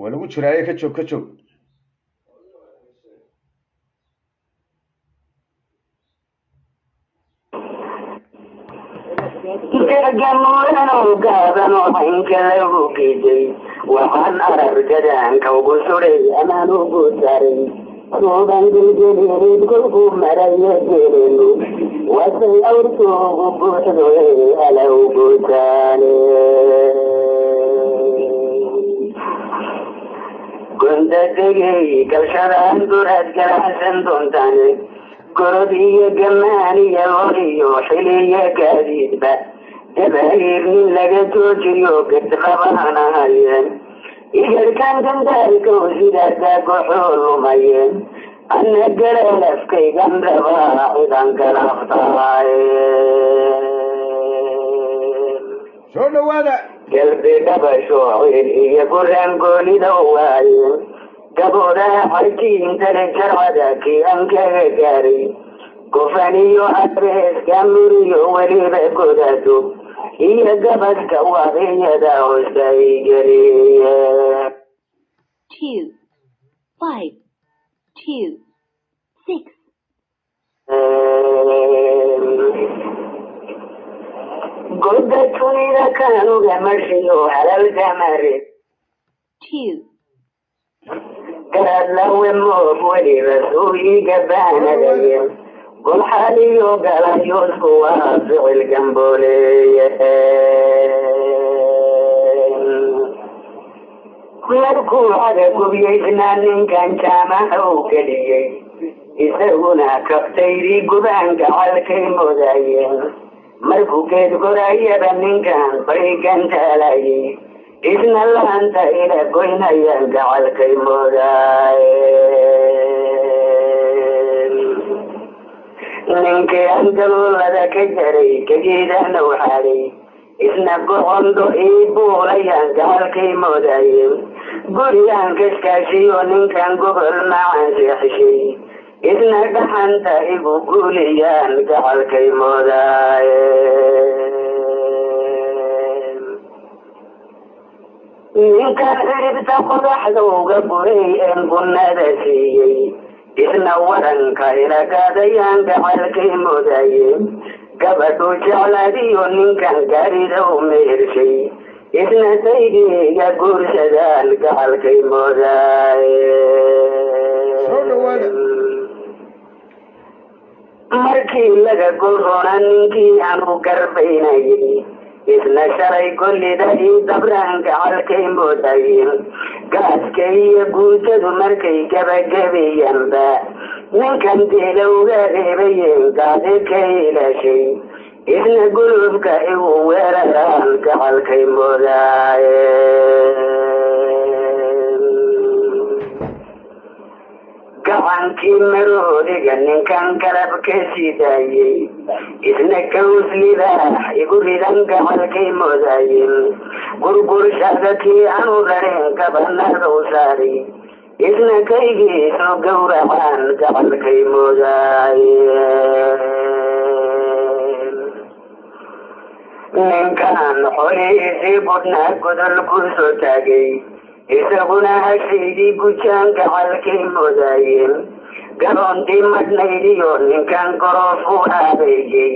Waa lagu jiraaye, ka joog, ka joog. Gargamuuranoo gaaban oo caynka lagu geejay, waxaan arar gadaanka ugu suray amaan ugu saaray suuban gilgelirid kolku marayo geelenu wasay awrtuugu buuxdo alow guutaane. Gondadegey galshadaan duraad ganacsan doontaane, gorod iyo gamaan iyo lor iyo xiliyo gaadiidba dabahiir nin laga joojiyo gadqabanahayeen, igarkan gandaalkow sidaa goxoo lumayeen, anna galeelafkaygan rabaa cidan galaftaay. Soo dhawaada. Galbi dhabasho ciil iyo guraan goonida waayeen, gaboodaha xarjiintale jarcada kii aan kaga gaaray, gofaniyo abeeska muriyo weliba godado iyo gabaska waqiyada hoostay geliye. 2, 5, 2, 6. Goda tunida kanuga marshiyo halalka mare. 2. Garaadlawe moog weliba suuyiga baanadayen, golxaaliyo galayosku waa ficil gambooleeye. Markuu caga gubyaysnaa ninkan jaamaca u geliyey, isaguna kabtaydii gubaan gacalkay moodayeen. Markuu geed korayaba ninkan barigan taalayay, isna laanta ila goynayaan gacalkay moodaayeen. Ninkii angaluulada ka jaray kageedana waxaaday, isna gocondo ii buulayaan gacalkay moodaayeen. Gurigaan kaskaashiyo ninkan gobol macan seexishay, isna dhaxanta igu guuliyaan gacalkay moodaayeen. Ninkan xidhibta qodaxda uga guray een gunnada siiyey, isna waranka ilagaadayaan gacalkay moodaayeen. Gabadhu jeclaadiyo ninkan gaarida u mehershay, isna saydiga guursadaan gacalkay Soo dhawaada. moodaayeen. Markii laga golroona ninkii aanu garbaynayay, isna shalay gollida ii dabraan gacalkay moodayeen. Gaaska iyo guutadu markay gabagabeeyaanba ninkan deelowga reebayeen gaadi ka ilaashay, isna gulubka igu weeraraan gacalkay moodaayeen. Gacankii maroodiga ninkan galab ka sidaayey, isna gaws libaax igu ridan gacalkay moodaayeen. Gurgurshada kii aanu dhareen gabanada u saaray, isna kaygiisu gowracaan gacalkay moodaayeen. Ninkan xolihiisii budhnaa godol ku soo taagay, isaguna hashaydii gujaan gacalkay moodaayeen. Garoontii madhnaydiyo ninkan goroof u aabeeyey,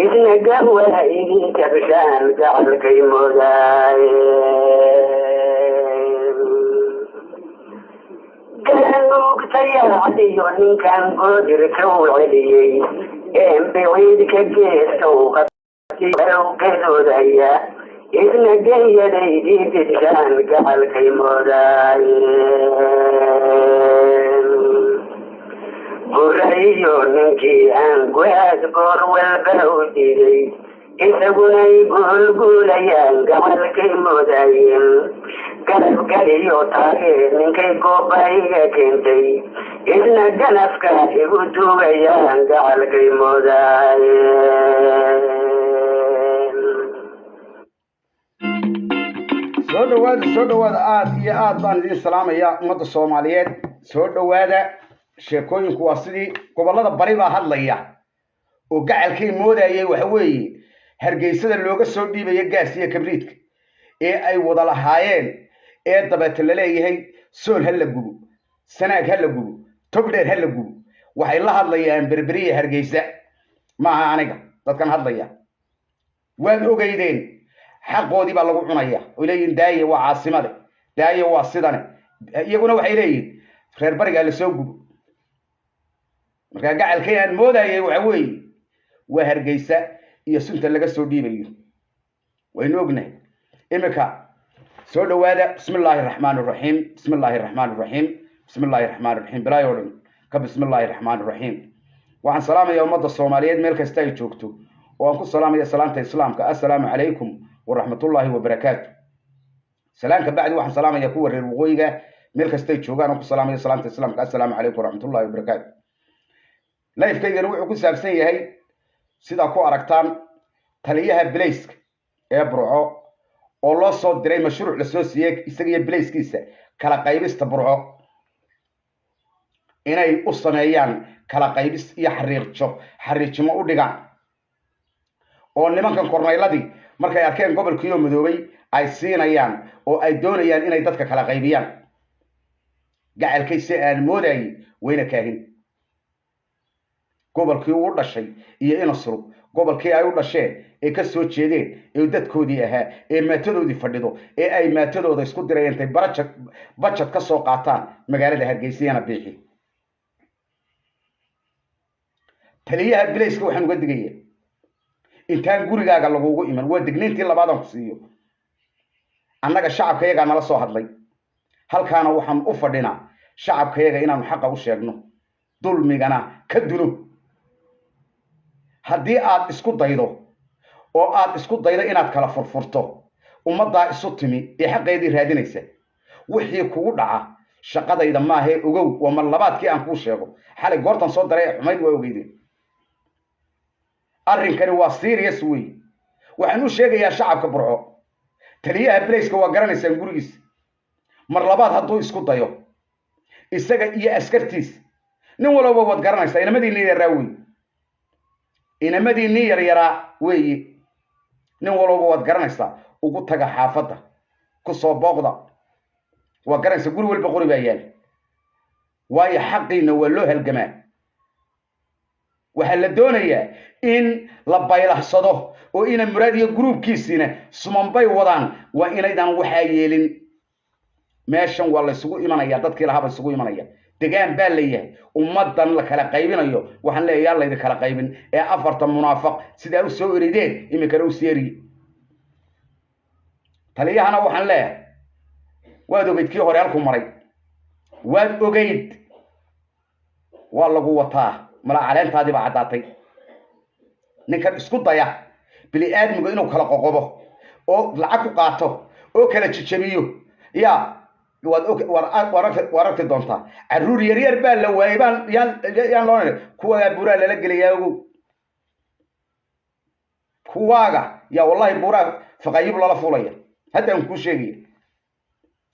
isna gawaa idin jabshaan gacalkay moodaayeen. Garanuugtayaacdiyo ninkan goodirka u celiyey een biciidka geeska u qabtay gadoodaya, isna ganyadaydii didshaan gacalkay moodaayeen. Gurayo ninkii aan guhaad goor walba u diiday, isaguna ay guulguulayaan gacalkay moodaayeen. Garab galiyo taageer ninkay gooba iga keentay, isna ganafka igu duugayaan gacalkay moodaayeen. Soo dhawaada, soo dhawaada. Aad iyo aad baan idiin salaamayaa ummadda Soomaaliyeed. Soo dhawaada. Sheekooyinku waa sidii gobollada bari baa hadlaya oo gacalkay moodayay. Waxa weeye Hargeysada looga soo dhiibaya gaas iyo kabriidka ee ay wada lahaayeen. Ee dabeete la leeyahay Sool ha la gubo, Sanaag ha la gubo, Togdheer ha la gubo. Waxay la hadlayaan Berberiya, Hargeysa, maaha aniga dadkan hadlaya. Waad ogeydeen, xaqoodii baa lagu cunaya oy leeyihin daaye waa caasimade, daaye waa sidane. Iyaguna waxay leeyihin reer barigaa lasoo gubo. Markaa gacalkay aan moodayay waxa weeye waa Hargeysa iyo sunta laga soo dhiibayo, waynu ognahay. Iminka soo dhawaada. Bismi illaahi raxmaan raxiim, bismi illaahi raxmaan raxiim, bismi illaahi raxmaan raxiim, bilaayo dhan ka bismi illaahi raxmaan raxiim. Waxaan salaamayaa ummadda Soomaaliyeed meel kasta ay joogto, oo aan ku salaamaya salaanta Islaamka: assalaamu calaykum waraxmatullaahi wabarakaatu. Salaanka bacdi, waxaan salaamayaa kuwa reer waqooyiga meel kastay joogaan, oo ku salaamaya salaanta Islaamka: assalaamu calaykum waraxmatullahi wabarakaatu. Live-kaygana wuxuu ku saabsan yahay, sidaa ku aragtaan, taliyaha bilayska ee Burco oo loo soo diray mashruuc lasoo siiyey isaga iyo bilayskiisa, kala qaybista Burco inay u sameeyaan, kala qaybis iyo xariiqjo xariijimo u dhigaan, oo nimankan kornayladii markay arkeen gobolkiioo madoobay ay siinayaan, oo ay doonayaan inay dadka kala qaybiyaan. Gacalkay si aan moodayay wayna kaahin gobolkii uu dhashay iyo Inasulub, gobolkii ay u dhasheen ee ka soo jeedeen ee dadkoodii ahaa ee maatadoodii fadhido ee ay maatadooda isku dirayeen intay barajad bajad ka soo qaataan magaalada Hargeysayana biixi. Taliyaha bilayska waxaan uga digaya intaan gurigaaga lagugu iman, waa digniintii labaadaan ku siiyo. Annaga shacabkayagaa nala soo hadlay, halkaana waxaan u fadhinaa shacabkayaga inaanu xaqa u sheegno, dulmigana ka duno. Haddii aad isku daydo oo aad isku daydo inaad kala furfurto ummaddaa isu timi ee xaqeedii raadinaysa, wixii kugu dhaca shaqadayda maahee ogow. Waa mar labaadkii aan kuu sheego. Xalay goortan soo daray ee xumayd waa ogeydeen. Arrinkani waa serious wey. Waxaan u sheegayaa shacabka Burco, taliyaha bilayska waa garanaysaan gurigiisa. Mar labaad hadduu isku dayo, isaga iyo askartiisa, nin walowba waad garanaysaa, inamadiinii yaraa wey, inamadiinii yaryaraa weeye, nin walowba waad garanaysaa. Ugu taga xaafadda, ku soo booqda, waa garanaysaa, guri walba qori baa yaal. Waayo, xaqiina waa loo halgamaa. Waxaa la doonayaa in la baylahsado oo ina Muraad iyo gruubkiisiina sumanbay wadaan. Waa inaydaan waxaa yeelin. Meeshan waa laysugu imanaya, dadkii lahaaba isugu imanaya, degaan baa la yahay. Ummaddan la kala qaybinayo waxaan leeyahay yaa laydin kala qaybin ee afarta munaafaq sidaa u soo erideen iminkana u sii eriye. Taliyahana waxaan leeyahay, waad ogeyd kii hore halku maray, waad ogeyd, waa lagu wataa, mala caleentaadii baa caddaatay. Ninkan isku daya bini aadmigu inuu kala qoqobo oo lacag ku qaato oo kala jejebiyo, ya waad og, waad arki doontaa. Carruur yaryar baa la waayay baan yaan yaan loo kuwaagaa buuraa lala gelayaa. Ogow kuwaaga yaa wallahi buuraa faqayib lala fuulaya, haddaan kuu sheegaya.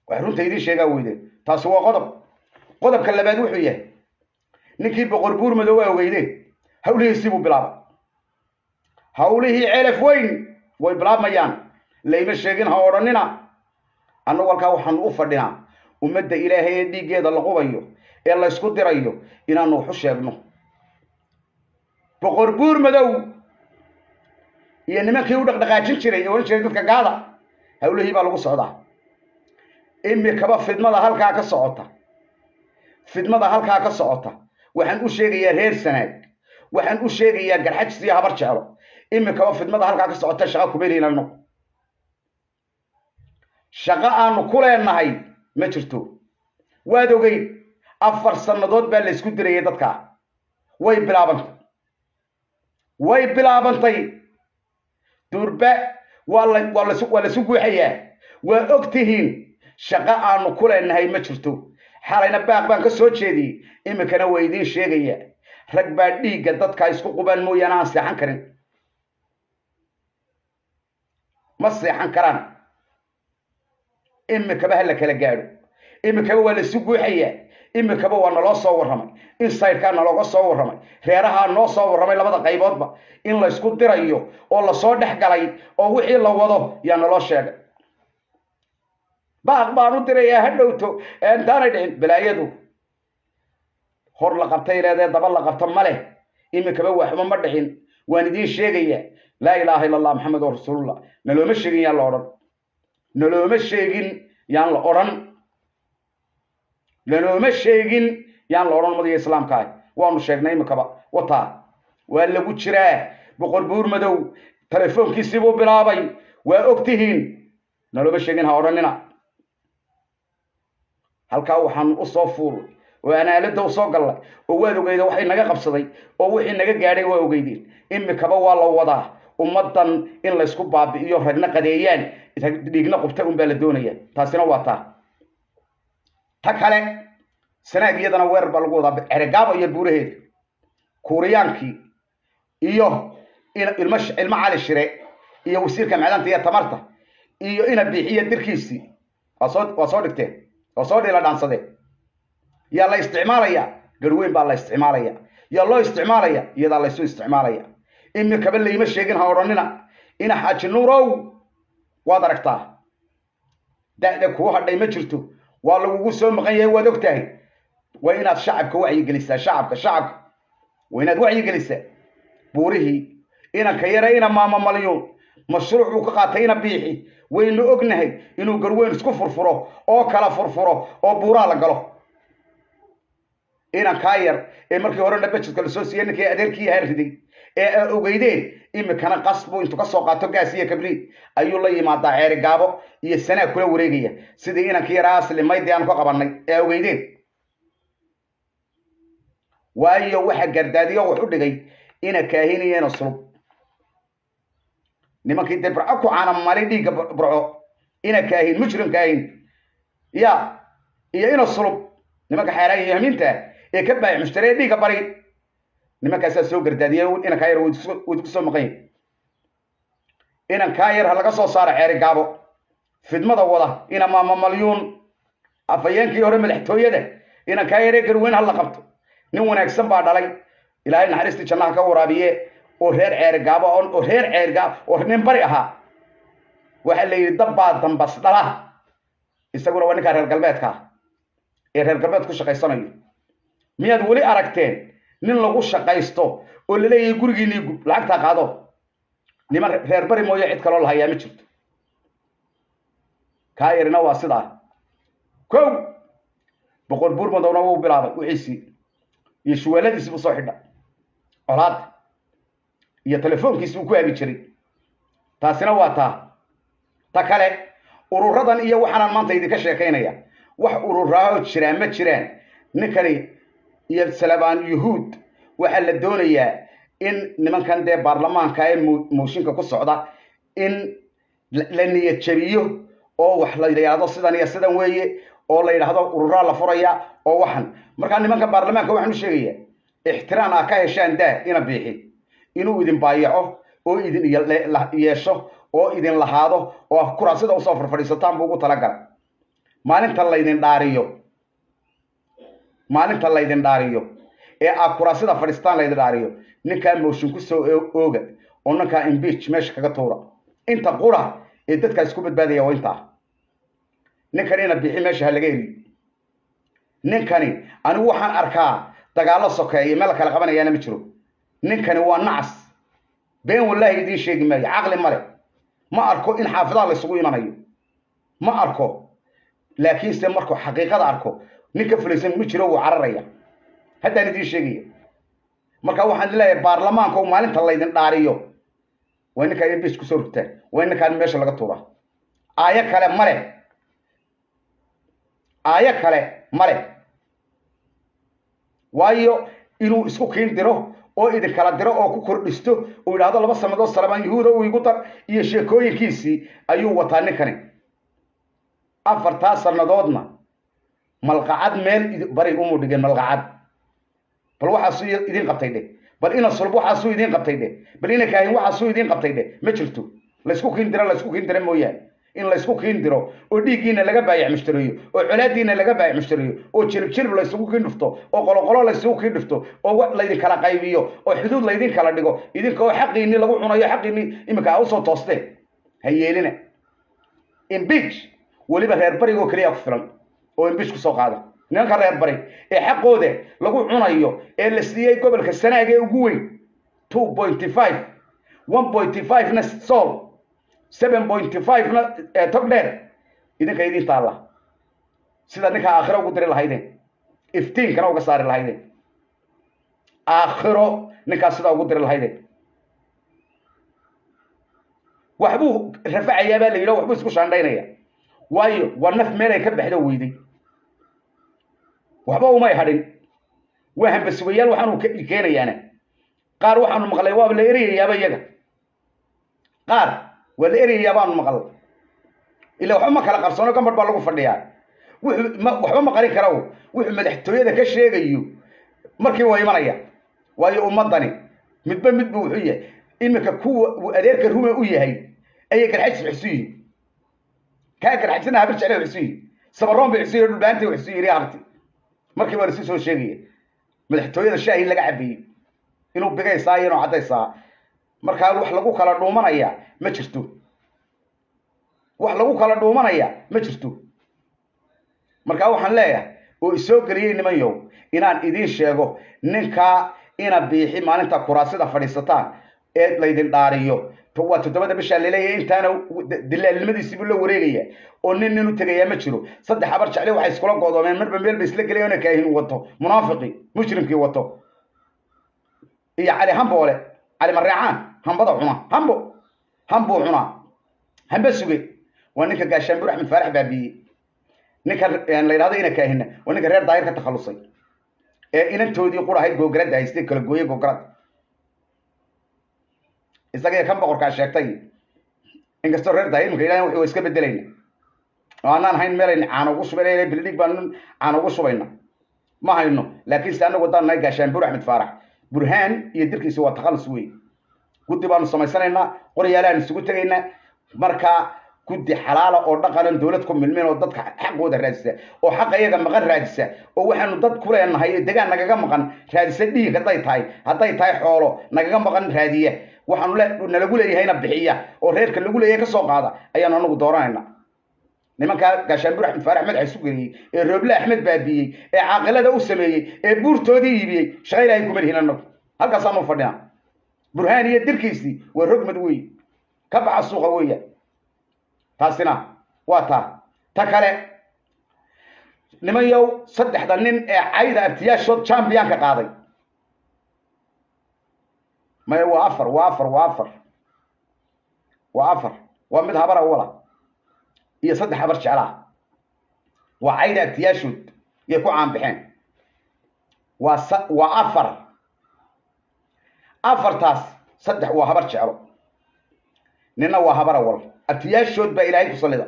Wax runta idiin sheegaa weydeen. Taasi waa qodob. Qodobka labaad wuxuu yahay ninkii Boqor Buur Madow waa ogeydeen, hawlihiisii buu bilaabay. Hawlihii Celaf Weyn way bilaabmayaan. Layma sheegin ha odhanina. Annagu halkaa waxaanu u fadhinaa ummadda Ilaahay ee dhiiggeeda la qubayo ee laysku dirayo inaanu wax u sheegno. Boqor Buur Madow iyo nimankii u dhaqdhaqaajin jiray ee odhan jiray dadka gaada, hawlihii baa lagu socdaa imikaba. Fidmada halkaa ka socota, fidmada halkaa ka socota, waxaan u sheegayaa reer Sanaag, waxaan u sheegayaa Garxajis iyo Habar Jeclo, imikaba fidmada halkaa ka socota shaqa kuma lihin annagu. Shaqo aanu ku leenahay ma jirto. Waad ogeyd, 4 sannadood baa laysku dirayay dadkaa. Way bilaabantay, way bilaabantay durba. Waa lasu guuxayaa, waa og tihiin. Shaqo aanu ku leenahay ma jirto. Xalayna baaq baan ka soo jeediyey, iminkana waa idiin sheegaya. Rag baa dhiigga dadka isku qubaan mooyaane aan seexan karin, ma seexan karaan. Imikaba ha la kala gaadho, imikaba waa laisu guuxayaa, imikaba waa naloo soo warramay, insidekaa nalooga soo warramay, reerahaa noo soo warramay, labada qayboodba in laysku dirayo oo lasoo dhex galay oo wixii la wado yaa naloo sheegay. Baaq baan u dirayaa ha dhowto intaanay dhicin balaayadu. Hor la qabtay leedahay, daba la qabto ma leh. Iminkaba waxba ma dhicin, waan idiin sheegayaa. Laa ilaaha illa Allah, Maxamed oo rasuulullah. Nalooma sheegin yaan la odhan, nalooma sheegin yaan la odhan, nalooma sheegin yaan la odhan. Ummadiga islaamka ah waanu sheegnay iminkaba, wataa waa lagu jiraa. Boqor Buur Madow telefoonkiisii buu bilaabay, waa og tihiin. Nalooma sheegin ha odhanina. Halkaa waxaan usoo fuulay oo aan aaladda usoo gallay oo waad ogeyda waxay naga qabsaday oo wixii naga gaadhay waa ogeydeen. Imikaba waa la wadaa ummaddan in laysku baabi'iyo, ragna qadeeyaan, rag dhiigna qubta unbaa la doonaya. Taasina waa taa. Ta kale, Sanaag iyadana weerar baa lagu wadaa, Ceregaabo iyo buuraheeda. Kuuriyaankii iyo ilmo ilmo Cali Shire iyo wasiirka macdanta iyo tamarta iyo ina biixiyo dirkiisii waa soo dhigteen, waa soo dhila dhaansadeen. Yaa la isticmaalaya? Garweyn baa la isticmaalaya. Yaa loo isticmaalaya? Iyadaa laysu isticmaalaya. Imikaba layma sheegin ha odhanina. Ina Xaaji Nuurow, waad aragtaa, da'da kuu hadhay ma jirto, waa lagugu soo maqan yahay, waad og tahay. Waa inaad shacabka wacyigelisaa, shacabka, shacabka waa inaad wacyigelisaa. Buurihii inanka yara, ina Maama Malyuun, mashruuc buu ka qaatay ina Biixi. Waynu ognahay inuu Garweyn isku furfuro oo kala furfuro oo buuraha la galo. Inankaa yar ee markii horena budgetka lasoo siiyey, ninkii adeerkii yahaa riday ee aa ogeydeen, imikana qas buu intuu ka soo qaato gaas iyo kabriid ayuu la yimaadaa Ceeri Gaabo iyo Sanaag kula wareegaya, sidii inankii yaraa Asli Maydii aanu ka qabanay ee aa ogeydeen. Waayo, waxa gardaadiyo wax u dhigay ina Kaahin iyo ina Sulub, nimankii dee Burco ku caana malay dhiigga Burco, ina Kaahin, mujrim Kaahin ya iyo ina Sulub, nimanka xaaraan iyo hamiinta ee ka baayac mushtaree dhiigga bari, nimankaasaa soo gardaadiyey. Inankaa yar wuu isku soo maqan yahay. Inankaa yar ha laga soo saaro Ceeri Gaabo fidmada wada. Ina Maama Malyuun, afhayeenkii hore madaxtooyada, inankaa yaree Garweyn ha la qabto. Nin wanaagsan baa dhalay, Ilaahay naxariistii jannaha ka waraabiye, oo reer Ceeri Gaabo, oo reer Ceeri Gaabo, oo nin bari ahaa. Waxaa la yidhi dabbaa dambas dhala. Isaguna waa ninkaa reer galbeedka ah ee reer galbeed ku shaqaysanayo. Miyaad weli aragteen nin lagu shaqaysto oo laleeyahay gurigiinii gub, lacagtaa qaado? Niman reer bari mooye cid kaloo la hayaa ma jirto. Kaa yarina waa sidaa. Kow, Boqor Buur Madowna wuu bilaabay wixiisii iyo shuwaaladiisii buu soo xidha, colaadda iyo telefoonkiisi uu ku hagi jiray. Taasina waa taa. Ta kale, ururadan iyo waxaanaan maanta idinka sheekaynaya, wax ururaao jiraan ma jiraan. Ninkani iyo Salabaan Yuhuud waxaa la doonayaa in nimankan dee baarlamaanka ee mooshinka ku socda in la niyad jabiyo oo wax la yidhaahdo sidan iyo sidan weeye, oo la yidhaahdo ururaa la furaya oo waxan. Markaa nimanka baarlamaanka waxaan u sheegayaa, ixtiraam aa ka heshaan daa ina Biixi inuu idin baayaco oo idin yeesho oo idin lahaado oo kuraasida usoo farfadhiisataan buu ugu talagalay. Maalinta laydin dhaariyo, maalinta laydin dhaariyo ee aad kuraasida fadhiistaan, laydin dhaariyo, ninkaa motion ku soo ooga oo ninkaa impeach meesha kaga tuura. Inta qura ee dadkaas ku badbaadaya waa intaa. Ninkan ina Bixi meesha ha laga eriyo. Ninkani anigu waxaan arkaa dagaallo sokeeya, meel la kala qabanayaana ma jiro. Ninkani waa nacas, been wallaahi idiin sheegi maayo, caqli male. Ma arko in xaafidaha la isugu imanayo, ma arko. Laakiinse markuu xaqiiqada arko, nin ka fulaysan ma jiro, wuu cararaya, haddaan idiin sheegaya. Marka waxaan leeyahay, baarlamaanka maalinta laydin dhaariyo waa ninkaan impeach kusoo rogtaan, waa ninkaan meesha laga tuuraa. Aayo kale male, aayo kale male. Waayo, inuu isku kiin diro oo idinkala diro oo ku kordhisto uu yidhaahdo 2 sannadood Salabaan Yuhuuda uu igu dar iyo sheekooyinkiisii ayuu wataa ninkani. 4-taa sannadoodna malqacad meel bari umuu dhigeen malqacad. Bal waxaasuu idiin qabtay dheh, bal ina Sulub waxaasuu idiin qabtay dheh, bal ina Kaahin waxaasuu idiin qabtay dheh. Ma jirto. Laysku kiin diro, laysku kiin dira mooyaane, in laysku kiin diro oo dhiiggiina laga baayac mushtareeyo oo colaadiina laga baayac mushtareeyo oo jilib jilib laysugu kiin dhufto oo qoloqolo laysugu kiin dhufto oo laydin kala qaybiyo oo xuduud laydin kala dhigo, idinka oo xaqiinii lagu cunayo, xaqiinii iminka a usoo toosteen, ha yeelina. Impeach. Weliba reer barigoo keliya ku filan oo imbish ku soo qaada nimanka reer bari ee xaqooda lagu cunayo ee la siiyey gobolka Sanaag ee ugu weyn 2.5, 1.5 na Sool, 7.5 na Togdheer. Idinka idin taalla sida ninka aakhiro ugu diri lahaydeen, iftiinkana uga saari lahaydeen. Aakhiro ninkaas sidaa ugu diri lahaydeen. Waxbuu rafacayaa baa la yidhi, waxbuu isku shaandhaynaya, waayo waa naf meel ay ka baxdo weyday, waxba umay hadhin. Waa hambasugayaal waxaanu keenayaana. Qaar waxaanu maqlay waaba la erayayaaba iyaga, qaar waa la erayayaa baanu maqlay. Ila waxba ma kala qarsoono, gambar baa lagu fadhiyaa. Wuxuu waxba ma qarin kara, wuxuu madaxtooyada ka sheegayo markii waa imanaya, waayo ummadani midba midbu wuxuu yahay. Iminka kuwa uu adeerka rume u yahay ayay Garxajis xusu yihiin, kaa Garxajisna Habar Jecle xusu yihiin, Sabaroon bay xusu yihin, Dhulbaantay xusu yihin. Harti markii baa lasu soo sheegaya madaxtooyada shaahi laga cabeeyey inuu bigaysaa iyo inuu caddaysaa. Markaa wax lagu kala dhuumanaya ma jirto, wax lagu kala dhuumanaya ma jirto. Markaa waxaan leeyahay oo isoo geliyey niman yow inaan idiin sheego, ninkaa ina Biixi maalinta kuraasida fadhiisataan ee laydin dhaariyo, waa 7da bishaa laleeyahay, intaana dilaalnimadiisiibuu la wareegaya oo nin u tegayaa ma jiro. Saddex Habar Jecle waxay iskula go'doomeen, marba meel bay isla gelayaan. Kaahin wato, munaafiqii mujrimkii wato, iyo Cali Hamboole, Cali Mareecaan hambada cuna, hambo hambuu cunaa, hambe suge. Waa ninka Gaashaanbur Axmed Faarax baabiiyey. Ninka la yidhahdo ina Kaahina waa ninka reer Daahir ka takhallusay ee inantoodii qurahayd googaradda haystay, kala gooye googaradda, isaga iyo kan boqorkaa sheegtay. Inkastoo reer Daahir imika yidhahdeen wuxuu iska bedelayna oo anaan hayn meelayn caano ugu shubayna, bildhig baan caano ugu shubayna ma hayno, laakiin se annagu haddaan nahay Gaashaanbur Axmed Faarax, Burhaan iyo dirkiisa waa takhallus wey. Guddi baanu samaysanaynaa, qoryaalahaan isugu tegaynaa. Markaa guddi xalaala oo dhaqanan dowlad ku milmin oo dadka xaqooda raadisa oo xaqa iyaga maqan raadisa oo waxaanu dad ku leenahay degaan nagaga maqan raadisa, dhiig hadday tahay, hadday tahay xoolo nagaga maqan raadiya, waxaanu nalagu leeyahayna bixiya oo reerka lagu leeyahay ka soo qaada ayaanu anagu dooranayna. Nimankaa Gaashaanbur Axmed Faarax madaxa isu geliyey ee Rooble Axmed baabiiyey ee caaqilada u sameeyey ee buurtoodii iibiyey, shaqa Ilaahay kuma lihin anagu, halkaasaanu fadhinaa. Burhaan iyo dirkiisii waa rogmad wey, ka baxa suuqa weeya. Taasina waa taa. Ta kale, niman yow, saddexda nin ee cayda abtiyaashood championka qaaday, maya, waa afar, waa afar, waa afar, waa afar. Waa mid Habar Awala iyo saddex Habar Jeclaa. Waa cayda abtiyaashood yay ku caanbaxeen. Waa afar. Afartaas saddex waa Habar Jeclo, nina waa Habar Awal. Abtiyaashood baa Ilaahay ku sallida.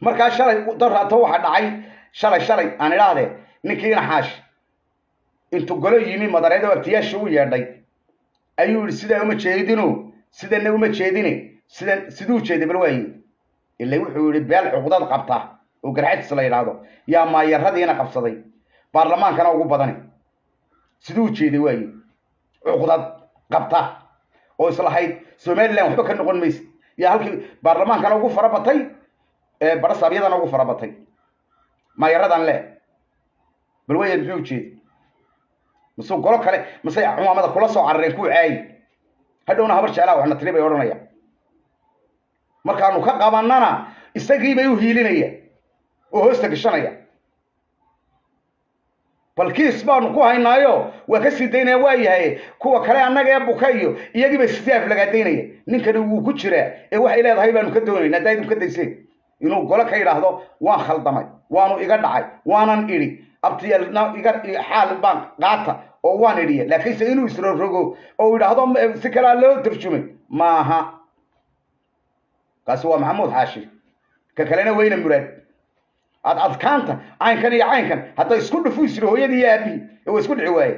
Markaa shalay daraato waxaa dhacay, shalay aan idhaahdee, ninkiina Xaash intuu golo yimi madareed oo abtiyaasha u yeedhay ayuu yihi: "Sidaa uma jeedino, sidana uma jeedine, sidan siduu jeeday bal waaye." Ila wuxuu yihi beel cuqdad qabta oo Garxajis la yidhaahdo yaa maayaradiina qabsaday, baarlamaankana ugu badani. Siduu jeeday waaye? Cuqdad qabta oo islahayd Somaliland waxba ka noqon maysid yaa halkii baarlamaankana ugu farabatay, barasaabyadana ugu farabatay, maayaradan le. Bal waaya, muxuu ujeeday? Masuu golo kale masay cumaamada kula soo carareen kuu caayi? Hadhowna Habar Jeclaa waxna tiri bay odhanaya. Markaanu ka qabannana isagii bay u hiilinaya oo hoosta gashanaya. Bal kiis baanu ku haynaayo waa ka sii daynaya. Waa yahay kuwa kale annaga ee buka iyo iyagii bay sidii aflagaadaynaya. Ninkani wuu ku jiraa ee waxay leedahay baanu ka doonayna haddaa idinku ka dayseen inuu golo ka yidhaahdo: "Waan khaldamay, waanu iga dhacay, waanan idhi abtiyaalna iga xaal baan qaata oo waan idhiya." Laakiinse inuu isrogrogo oo yidhaahdo si kalea loo turjumay maaha. Kaasi waa Maxamuud Xaashi. Ka kalena weyna Muraad ad adkaanta caynkan iyo caynkan hadda isku dhufu isiri hooyadii iyo aabihii ee waa isku dhici waaye.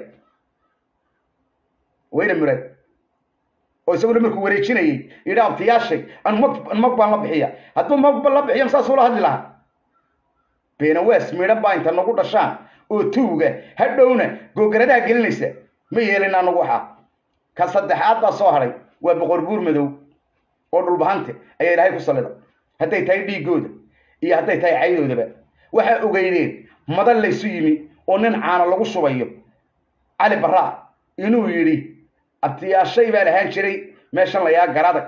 Weyna Muraad oo isaguna markuu wareejinayey yidhi: "Abtiyaashay anu mag mag baan la bixiya." Hadduu magba la bixiyo saasuu la hadli lahaa. Beenawaas midhan baa inta nagu dhashaan oo tuuga hadhowna googaradaha gelinaysa ma yeelin anagu. Waxaa ka saddexaad baa soo hadhay, waa Boqor Buur Madow. Oo Dhulbahante ayaa Ilaahay ku sallida, hadday tahay dhiigooda iyo hadday tahay caydoodaba. Waxaa ogeydeen madan laysu yimi oo nin caano lagu shubayo, Cali Barraa, inuu yidhi abtiyaashay baan ahaan jiray meeshan layaa garadag,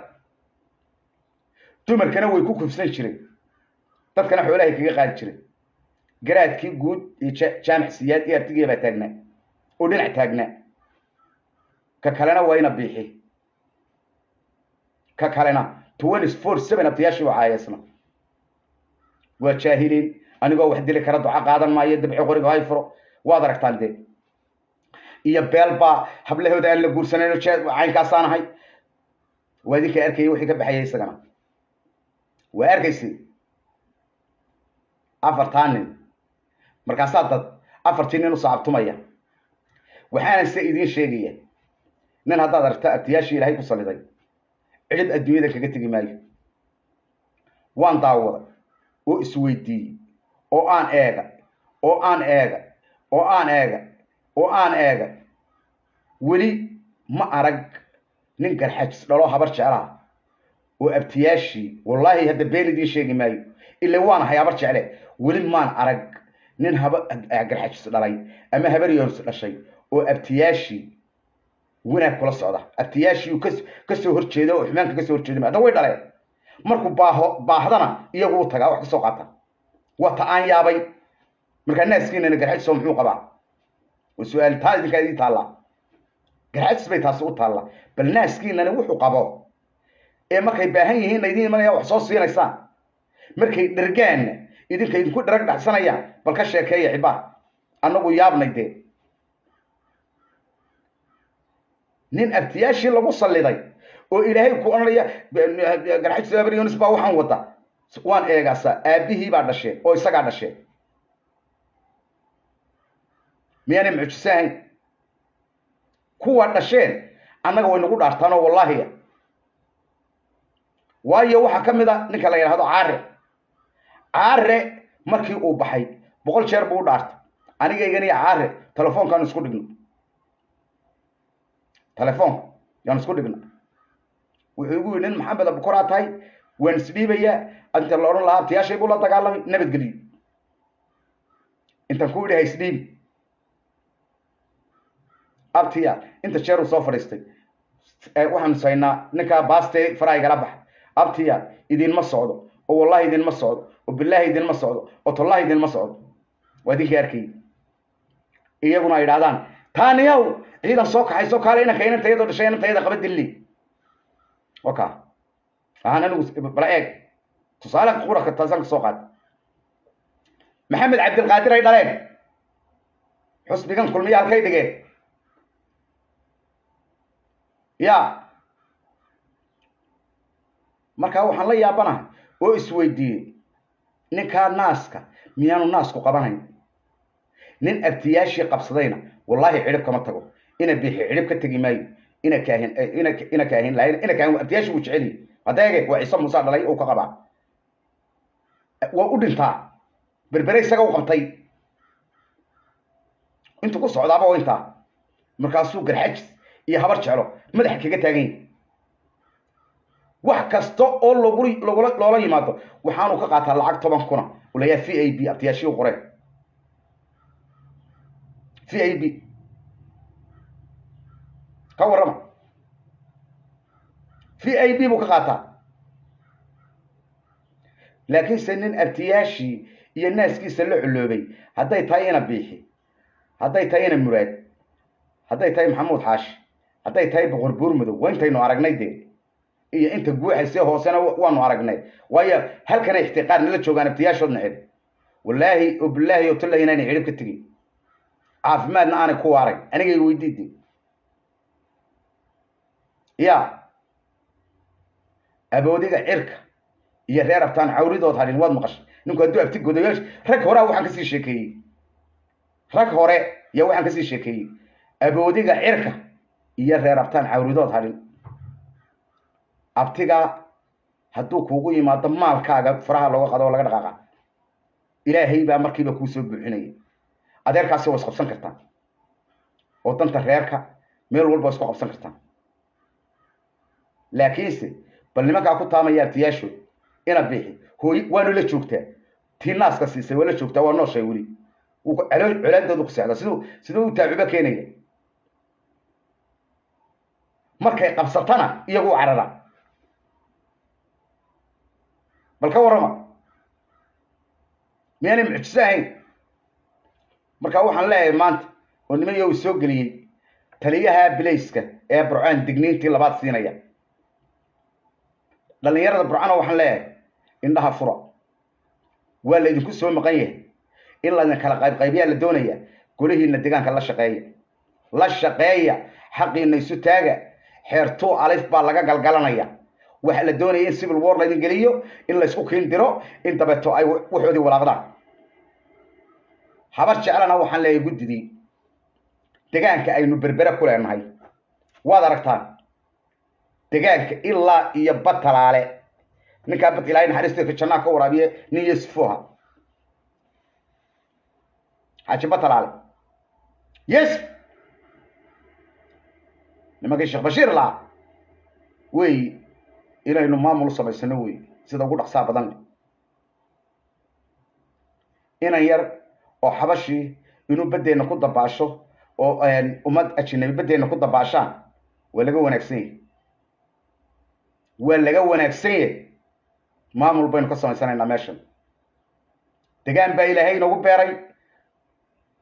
dumarkana way ku kufsan jireen, dadkana xoolahay kaga qaadi jireen. Garaadkii guud iyo Jaamac Siyaad iyo abtigii baa taagnaa oo dhinac taagnaa. Ka kalena waa ina Biixi, ka kalena 24/7 abtiyaashii waa caayeysna, waa jaahiliin, anigoo wax dili kara duco qaadan maayo, dabci qoriga hay furo. Waad aragtaan dee, iyo beelbaa hablahooda aan la guursanayn, caynkaasaan ahay. Waa idinka arkayay wixii ka baxayay isagana, waa arkaysay afartaa nin. Markaasaa dad afartii nin u saabtumaya. Waxaanan se idiin sheegaya, nin haddaad aragta abtiyaashii Ilaahay ku saliday, cidhib adduunyada kaga tegi maayo. Waan daawaday oo isweydiiyey oo aan eega oo aan eega oo aan eega oo aan eega, weli ma arag nin Garxajis dhalo, Habar Jeclaha oo abtiyaashii. Wallaahi hadda been idiin sheegi maayo, ila waan ahay Habar Jecle. Weli maan arag nin haba Garxajis dhalay ama Habar Yoonis dhashay oo abtiyaashii wanaag kula socda, abtiyaashii uu ka soo horjeedo oo xumaanka ka soo horjeeda. Hadda way dhaleen, markuu baaho baahdana iyagu u tagaa, wax ka soo qaata. Waa ta aan yaabay. Markaa naaskiinana Garxajis oo muxuu qabaa? Waa su-aal taa idinkaa idiin taallaa, Garxajis bay taasi u taallaa. Bal naaskiinani wuxuu qabo ee markay baahan yihiinna idiin imanaya, wax soo siinaysaan, markay dhergaanna idinka idinku dherag dhacsanayaan, bal ka sheekeeya xibaar. Annagu yaabnay dee, nin abtiyaashii lagu salliday oo Ilaahay ku odhanaya Garxajis Habar Yoonis baa waxaan wada. Waan eegaasaa, aabbihii baa dhasheen oo isagaa dhasheen, miyaanay mucjiso ahayn? Kuwa dhasheen annaga way nagu dhaartaanoo wallaahiya. Waayo, waxaa ka mid a ninka la yidhahdo Caare. Caare markii uu baxay 100 jeer buu u dhaartay. Anigaygani Caare telefoonkaanu isku dhigno, telefoonka yaan isku dhigna. Wuxuu igu yidhi, nin Maxamed Abukoraa tahay, waan isdhiibayaa. Inta la odhan lahaa abtiyaashay buu la dagaalamay, nabadgeliyo. Intaan ku yidhi ha isdhiibi abtiya, inta jeer uu soo fadhiistay, waxaanu saynaa ninkaa baaste faraha igala bax. Abtiya idinma socdo oo wallahi idinma socdo oo bilaahi idinma socdo oo tollahi idinma socdo. Waa idinkii arkayay iyaguna ay idhahdaan taaniyaw ciidan soo kaxayso, kaale inanka inantayadoo dhashay inantayada qaba dilli. Waka waxaan anigu bala eeg tusaale qura taasaan ka soo qaatay. Maxamed Cabdilqaadir ay dhaleen xusbigan Kulmiya halkay dhigeen ya. Markaa waxaan la yaabanahay oo isweydiiyey, ninkaa naaska miyaanu naasku qabanayn? Nin abtiyaashii qabsadayna wallaahi cidhib kama tago. Ina Bixi cidhib ka tegi maayo, ina Kaahin, ina Kaahin lahayn, ina Kaahin abtiyaashii wuu jecel yahay. Hadda eege, waa Ciise Muuse dhalay uu ka qabaa, waa u dhintaa. Berbere isaga u qabtay, intuu ku socdaaba oo intaa. Markaasuu Garxajis iyo Habar Jeclo madaxa kaga taagan yahay. Wax kasta oo lagu lagula loola yimaado waxaanu ka qaataa lacag 10,000 ulayaa VIP. Abtiyaashii u qoreen VIP. Ka warrama, VIP buu ka qaataa. Laakiinse nin abtiyaashii iyo naaskiisa la culoobay, hadday tahay ina Biixi, hadday tahay ina Muraad, hadday tahay Maxamuud Xaashi, hadday tahay Boqor Buurmadow, waa intaynu aragnay dee, iyo inta guuxaysee hoosena waanu aragnay. Waayo, halkanay ixtiqaar nala joogaan abtiyaashood neceb. Wallaahi oo bilaahi oo tallahi inaanay cidhib ka tegin, caafimaadna aanay ku waaray. Anigay weydiide ya, aboodiga cirka iyo reer abtaan cawridood hadhin. Waad maqashay ninku hadduu abti godayaasha. Rag horaa waxaan kasii sheekeeyey, rag hore yaa waxaan kasii sheekeeyey, aboodiga cirka iyo reer abtaan cawridood hadhin. Abtigaa hadduu kuugu yimaado, maalkaaga faraha looga qado oo laga dhaqaaqa, Ilaahay baa markiiba kuu soo buuxinaya. Adeerkaasi waa isqabsan kartaan oo danta reerka meel walba waa isku qabsan kartaan, laakiinse Bal nimankaa ku taamaya abtiyaashood ina Biixi hooy waanu la joogtaa, tii naaska siisay waa la joogtaa, waa nooshay weli, colaadoodu ku seexdaa. Siduu u taacuba keenaya markay qabsatana iyagu u carara. Bal ka warrama, miyaanay mucjiso ahayn? Marka waxaan leeyahay maanta oo niman yow soo geliyey taliyaha bilayska ee Burcaan digniintii labaad siinaya dhallinyarada Burcana, waxaan leeyahay indhaha fura, waa laydinku soo maqan yahay, in laydin kala qaybqaybiyaa la doonaya. Golihiina deegaanka la shaqeeya, la shaqeeya, xaqiina isu taaga. Xeertuu alif baa laga galgalanaya. Waxa la doonaya in civil war laydin geliyo, in laysku kiindiro, in dabeeto ay waxoodii walaaqdaan. Habar Jeclana waxaan leeyahay guddidii degaanka aynu Berbere ku leenahay waad aragtaan, degaanka ilaa iyo Batalaale. Ninkaa bad Ilaahay naxariistiisa jannaa ka waraabiye, nin Yusufuha Xaaji Batalaale Yusuf, nimankii Sheekh Bashiir lahaa wey, inaynu maamul u samaysano wey sida ugu dhaqsaa badan leh. Inan yar oo Xabashii inuu baddeenna ku dabaasho oo ummad ajinabi baddeenna ku dabaashaan waa laga wanaagsan yahay, waa laga wanaagsan yahay. Maamul baynu ka samaysanaynaa meeshan. Degaan baa Ilaahay inoogu beeray,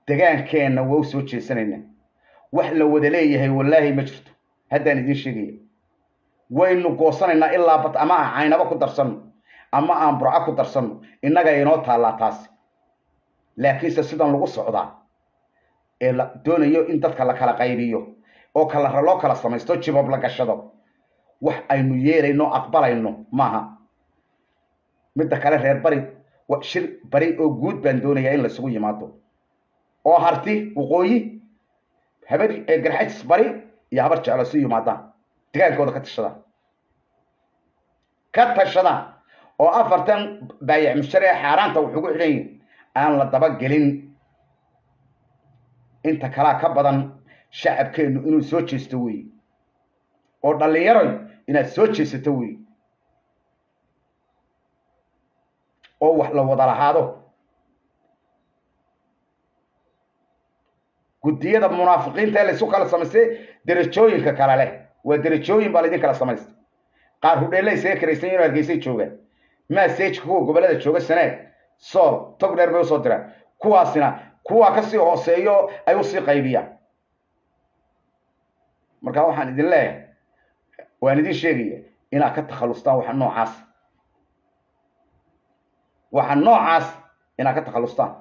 degaankeenna waa u soo jeesanaynaa. Wax la wada leeyahay wallaahi ma jirto, haddaan idiin sheegaya. Waynu goosanaynaa ilaa bad, ama aan Caynabo ku darsanno ama aan Burco ku darsanno, innaga inoo taallaa taasi. Laakiinse sidan lagu socdaa ee la doonayo in dadka la kala qaybiyo oo kala loo kala samaysto, jibab la gashado, wax aynu yeelayno aqbalayno maaha. Midda kale, reer bari shir bari oo guud baan doonayaa in laisugu yimaado, oo Harti waqooyi, Habar, Garxajis bari iyo Habar Jeclo isu yimaadaan, degaankooda ka tashadaan, ka tashadaan, oo afartan baayac mushtari ee xaaraanta wax ugu xidhan yihin aan la dabagelin. Inta kalaa ka badan shacabkeennu inuu soo jeesto weeye, oo dhallinyaroy inaad soo jeesato weeye, oo wax la wada lahaado. Guddiyada munaafiqiinta ee laysu kala samaystay derajooyinka kale leh, waa derajooyin baa laydin kala samaystay. Qaar hudheella isaga karaysan inuu Hargeysay joogaan, maaseejka kuwa gobollada jooga Sanaag, Sool, Togdheer bay usoo diraan, kuwaasina kuwaa kasii hooseeyo ay usii qaybiyaan. Marka waxaan idin leeyahay, waan idin sheegaya inaad ka takhallustaan waxa noocaas, waxa noocaas inaad ka takhallustaan,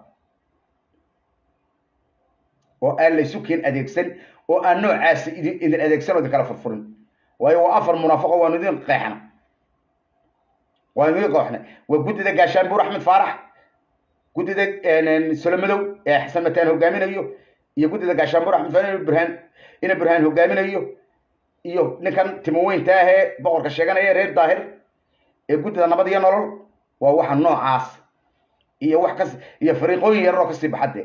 oo aan laysu keen adeegsan, oo aan noocaasi idin adeegsan oo idin kala furfurin. Waayo waa afar munaafaqo, waanu idin qeexna, waanu idin qeexna. Waa guddida Gaashaanbuur Axmed Faarax, guddida Solomadow ee Xasan Mataan hogaaminayo, iyo guddida Gaashaanbuur Axmed Faarax Burhaan ina Burhaan hogaaminayo, iyo ninkan timoweynta ahee boqorka sheeganaya reer Daahir ee guddida Nabad iyo Nolol. Waa waxa noocaas iyo wax kas iyo fariiqooyin yararoo kasii baxadde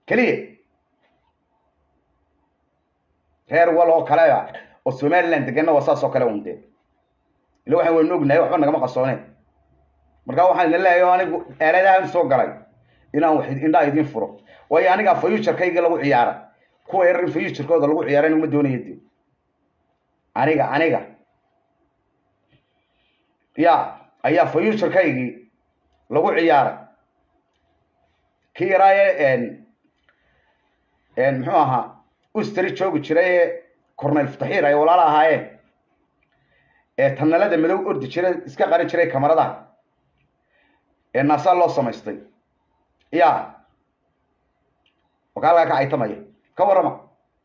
keliya. Reer wal oo kaleba oo Somaliland deganna waa saas oo kale un dee, ila waxaan waynu ognahay, waxba nagama qarsooneen. Marka waxaan idin leeyahay oo anigu aaladahan soo galay inaan wax indhaha idin furo, waayo anigaa future-kayga lagu ciyaara, kuwa yarar in future-kooda lagu ciyaara inuma doonayo dee. Aniga ya ayaa future-kaygii lagu ciyaaray. Kii yaraaye muxuu ahaa Ustri joogi jiray ee Cornel Fataxiir ay walaalo ahaayeen ee tanalada madow ordi jiray, iska qarin jiray kamaradaha ee naasaa loo samaystay, ya wakaa halkaa ka caytamaya. Ka warrama,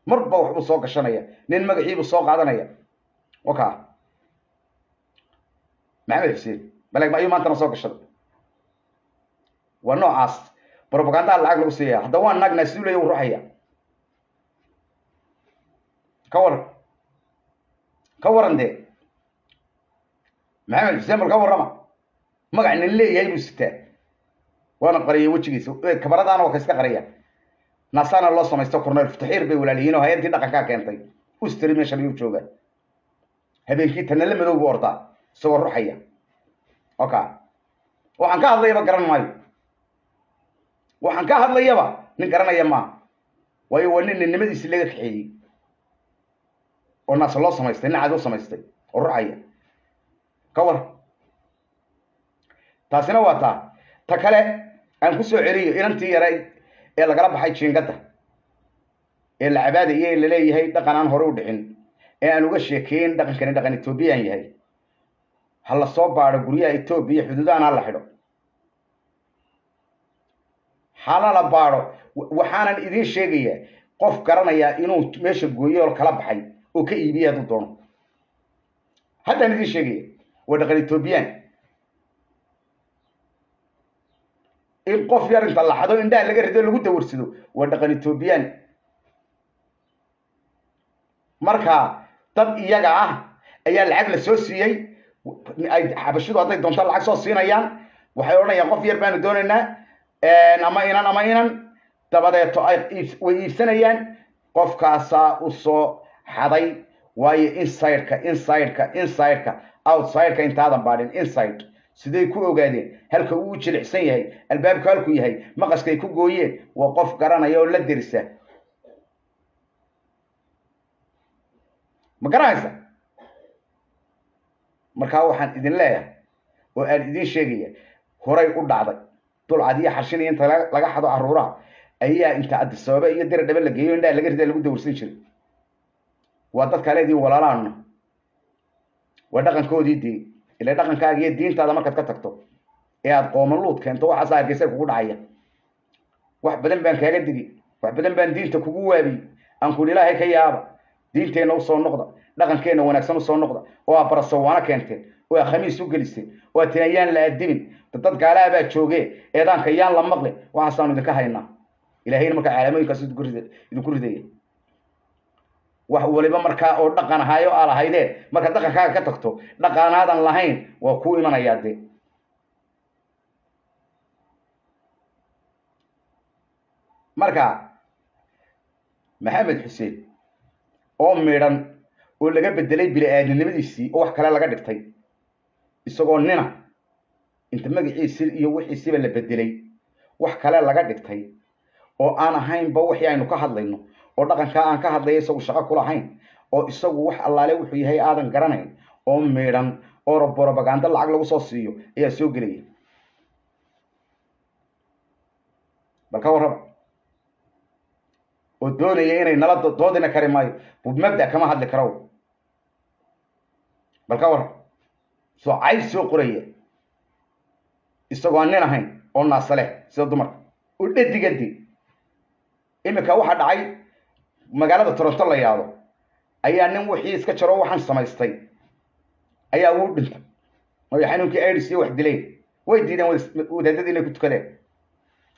marba waxbuu soo gashanaya, nin magaciibuu soo qaadanaya. Wakaa Maxamed Xuseen baleg ayuu maantana soo gashaday. Waa noocaas propagandaha lacag lagu siiyaya. Hadda waa naagnaa siduu leeya u ruxaya. Ka waran, ka waran dee Maxamed Xuseen, bal ka warrama, magac nin leeyahay buu sitaa, waana qariyay wejigiisa, kabaradaana waa ka iska qariya, naasaana loo samaysto. Cornel Fataxiir bay walaaliyiin oo hay-addii dhaqankaa keentay Ustri meeshan ayuu joogaa, habeenkii tanale madow buu ordaa. Isagoo ruxaya. Okay, waxaan ka hadlayaba garan maayo, waxaan ka hadlayaba nin garanaya maaha, waayo waa nin ninnimadiisi laga kaxeeyey oo naas loo samaystay, nin cad u samaystay oo ruxaya. Ka war, taasina waa taa. Ta kale aan ku soo celiyo inantii yaray ee lagala baxay jiingadda ee la cabaadaya ee laleeyahay dhaqan aan hore u dhicin ee aan uga sheekeyn dhaqankani dhaqan Ethoobiyan yahay. Ha la soo baadho guryaha Etoobiya, xuduudahan ha la xidho, hala la baadho. Waxaanan idiin sheegayaa qof garanayaa inuu meesha gooyo oo kala baxay oo ka iibiyay hadduu doono. Haddaan idiin sheegaya waa dhaqan Ethoobiyan in qof yar inta la xado indhaha laga rido lagu dawarsado, waa dhaqan Ethoobiyan. Marka dad iyaga ah ayaa lacag la soo siiyey, ay xabashidu hadday doonto lacag soo siinayaan, waxay odhanayaan qof yar baanu doonaynaa ama inan ama inan, dabadeeto ay way iibsanayaan, qofkaasaa usoo xaday. Waayo insideka insideka insideka outsideka intaadan baadhin inside siday ku ogaadeen halka uu jilicsan yahay, albaabku halkuu yahay, maqaskay ku gooyeen? Waa qof garanaya oo la derisa, ma garanaysa? Markaa waxaan idin leeyahay oo aan idin sheegaya, horay u dhacday dulcad iyo xarshin iyo inta laga xado caruuraha ayaa inta Addis Ababa iyo dira dhabe la geeyo indhaha laga rida lagu dawarsan jiray. Waa dadka leedii walaalaana, waa dhaqankoodii dee. Ila dhaqankaaga iyo diintaada markaad ka tagto ee aad qoomaluud keento, waxaas hargeysa kugu dhacaya. Wax badan baan kaaga digi, wax badan baan diinta kugu waabiyey, aan kun Ilaahay ka yaaba, diinteenna usoo noqda, dhaqankeenna wanaagsan usoo noqda, oo aa barasawaano keenteen oo aa khamiis u geliseen oo aa tiri ayaan la adimin, dad gaalaha baa joogee, eedaanka yaan la maqlin. Waxaasaanu idinka haynaa. Ilaahayna markaa calaamooyinkaas idinku ridaya wax waliba markaa oo dhaqan ahaayo aa lahaydeen. Markaad dhaqankaaga ka tagto dhaqanaadan lahayn waa kuu imanayaa dee. Marka Maxamed Xuseen oo midhan oo laga bedelay bini-aadinimadiisii oo wax kale laga dhigtay, isagoo nina inta magaciisi iyo wixiisiiba la bedelay wax kale laga dhigtay oo aan ahaynba wixii aynu ka hadlayno oo dhaqankaa aan ka hadlaya isagu shaqo kulahayn, oo isagu wax allaale wuxuu yahay aadan garanayn, oo midhan oo borobaganda lacag lagu soo siiyo ayaa soo gelaya. Bal ka warraba oo doonaya inay nala doodina kari maayo, mabda kama hadli karo. Bal ka warrab, soo cayb soo qoraya isagoo aan nin ahayn oo naasa leh sida dumarka oo dhadigadi. Iminka waxaa dhacay magaalada Toronto la yaado ayaa nin wixii iska jaro waxaan samaystay ayaa uu dhintay oo xanuunkii AIDS iyo wax dileen. Way diideen wadaadadii inay ku tukadeen,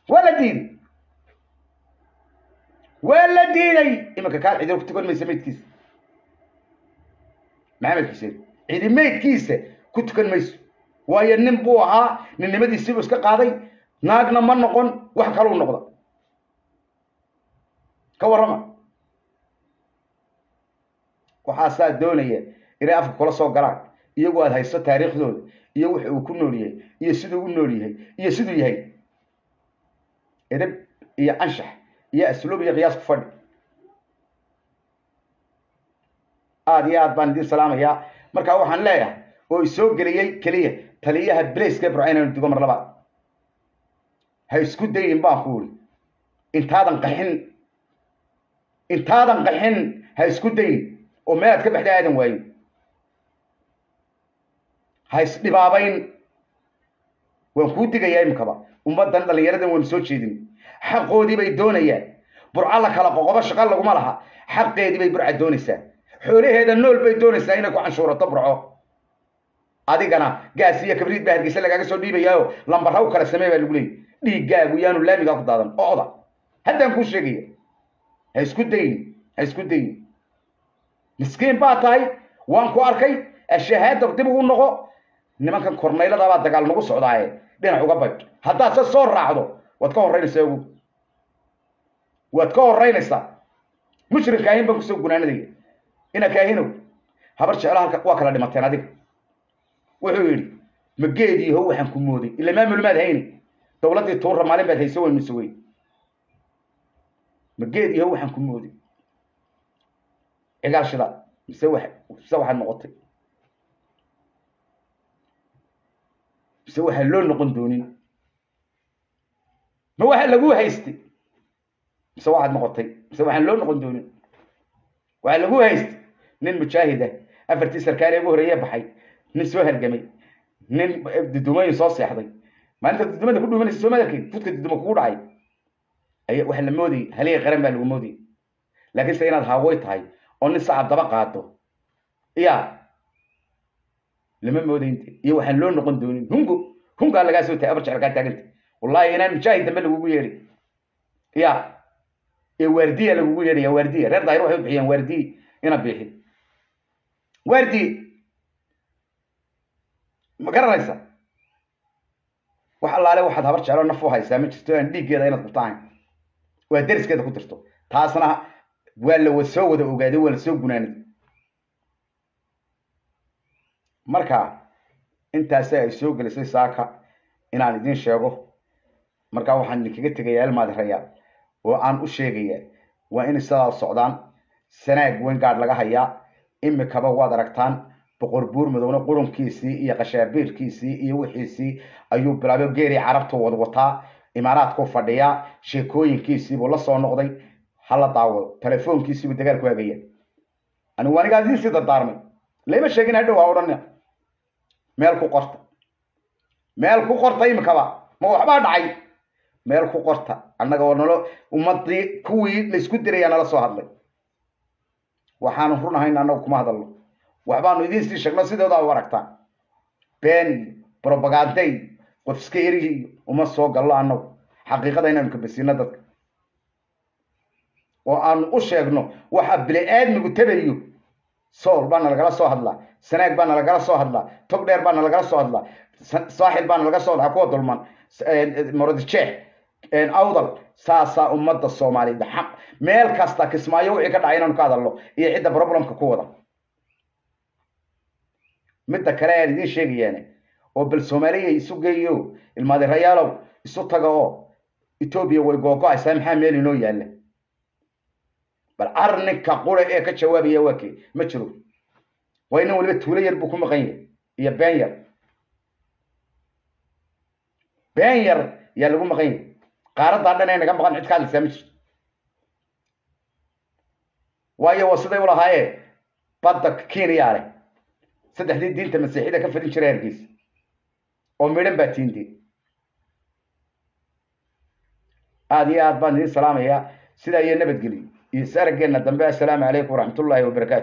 waa la diiday, waa la diiday. Iminka kaal cidina ku tukan maysa maydkiisa Maxamed Xuseen, cidi maydkiisa ku tukan mayso, waayo nin buu ahaa, ninnimadiisiibuu iska qaaday, naagna ma noqon, wax kaluu noqda. Ka warrama, waxaasaa doonaya inay afka kula soo galaan iyagoo aad haysto taariikhdooda iyo waxa uu ku nool yahay iyo siduu u nool yahay iyo siduu yahay. Edeb iyo anshax iyo asluub iyo qiyaas ku fadhi. Aada iyo aad baan idin salaamayaa. Marka waxaan leeyahay oo isoo geliyey keliya taliyaha blaceka Burco inaanu digo mar labaad, ha isku dayin baan ku uri, intaadan qaxin, intaadan qaxin ha isku dayin oo meelaad ka baxda aadan waayin, ha isdhibaabayn. Waan kuu digayaa imikaba. Ummaddan dhallinyaradan waanu soo jeedin, xaqoodii bay doonayaan. Burco la kala qoqobo shaqa laguma laha, xaqeedii bay Burca doonaysaa, xoolaheeda nool bay doonaysaa inay ku canshuurato Burco. Adigana gaas iyo kabriid baa Hargeysa lagaaga soo dhiibayaayo, lambara u kala samee baa lagu leeyay. Dhiiggaagu yaanu laamigaa ku daadan o'da. Haddaan kuu sheegaya, ha isku dayin, ha isku dayin. Miskiin baa tahay, waan ku arkay. Ashahaada dib ugu noqo. Nimankan kornaylada baa dagaal nagu socdaaye, dhinac uga baydh. Haddaad se soo raacdo waad ka horraynaysaa, ogow, waad ka horraynaysaa. Mushrik kaahin baan kusoo gunaanadaya. Ina kaahinow, habar jeclo halka waa kala dhimateen adiga. Wuxuu yidhi ma geediiho waxaan ku mooday ila maamul maad hayni dowladdii tuura maalin baad hayso waynu sugay. Ma geediiho waxaan ku mooday cigaal shida mise wax mise waxaad noqotay mise waxaan loo noqon doonin ma waxa lagu haystay mise waxaad noqotay mise waxaan loo noqon doonin. Waxaa lagu haystay nin mujaahid ah, afartii sarkaal ee ugu horreeye baxay, nin soo halgamay, nin dudumooyin soo seexday. Maalinta dudumada ku dhuumanaysa soo madarkay fudka duduma kugu dhacay ay waxa la moodayay haliga qaran baa lagu moodayay. Laakiin se inaad haawoy tahay oo nin sacab daba qaado ya lama moodaynte iyo waxaan loo noqon doonin. Hungo hungaa lagaa soo tahay abar jecel kaa taaganta. Wallahi inaan mujaahid dambe lagugu yeedhay ya ee waardiya lagugu yeedhaya. Waardiya reer Daahir waxay u bixiyaan waardiye ina biixin waardiye ma garanaysa. Wax allaale waxaad habar jeclo naf u haysaa ma jirto aan dhiiggeeda inaad qabto ahayn waa deriskeeda ku dirto. Taasna waa la soo wada ogaaday, waa la soo gunaanay. Marka intaasi ay soo gelisay saaka inaan idiin sheego. Marka waxaan idinkaga tegayaa ilmaadirayaa oo aan u sheegayaa waa inay sidaa socdaan. Sanaag weyn gaadh laga hayaa imikaba waad aragtaan. Boqor Buur Madowna qurunkiisii iyo qashaabiirkiisii iyo wixiisii ayuu bilaabay. Geerii carabtu wad wataa, imaaraadku fadhiyaa, sheekooyinkiisiibuu la soo noqday. Hala daawado telefoonkiisiibuu dagaal ku hagaya. Anigu anigaa idiin sii dardaarmay, layma sheegin hadhow ha odhanina. Meel ku qorta, meel ku qorta imikaba ma waxbaa dhacay. Meel ku qorta annaga oo nalo ummadii kuwii laysku dirayaa nala soo hadlay. Waxaanu run ahayn annagu kuma hadalno, waxbaanu idiin sii sheegno sidoodaa u aragtaan. Been iyo brobaganda iyo qof iska erihi iyo uma soo gallo annagu. Xaqiiqada inaanu kabasiino dadka oo aanu u sheegno waxa bini-aadmigu tabayo. Sool baana lagala soo hadlaa, Sanaag baana lagala soo hadlaa, Tog Dheer baana lagala soo hadlaa, Saaxil baana laga soo hadlaa, kuwa dulman Marodijeex, Awdal. Saasaa ummadda Soomaaliyeed xaq meel kasta Kismaayo wixii ka dhacay inaanu ka hadalno iyo cidda problemka ku wada. Midda kale ayaan idiin sheegayaane oo bal Soomaaliya isu geeyo ilmaadirayaalow isu taga oo Etoobiya way googo-aysaa. Maxaa meel inoo yaalla? Bal arninka qura ee ka jawaabaya waa kee? Ma jiro. Waa nin waliba tuulo yar buu ku maqan yahay iyo been yar, been yar yaa lagu maqan yahay. Qaaraddaa dhan ee naga maqan cid ka hadlaysaa ma jirto. Waayo waa siday ulahaayeen badda Kenya leh saddexdii diinta masiixida ka fadin jiray Hargeysa oo midhan baa tiinde. Aada iyo aad baan idiin salaamayaa. Sidaa iyo nabadgeliyo iyo is araggeenna dambe. Assalaamu calaykum waraxmatullaahi wabarakaatu.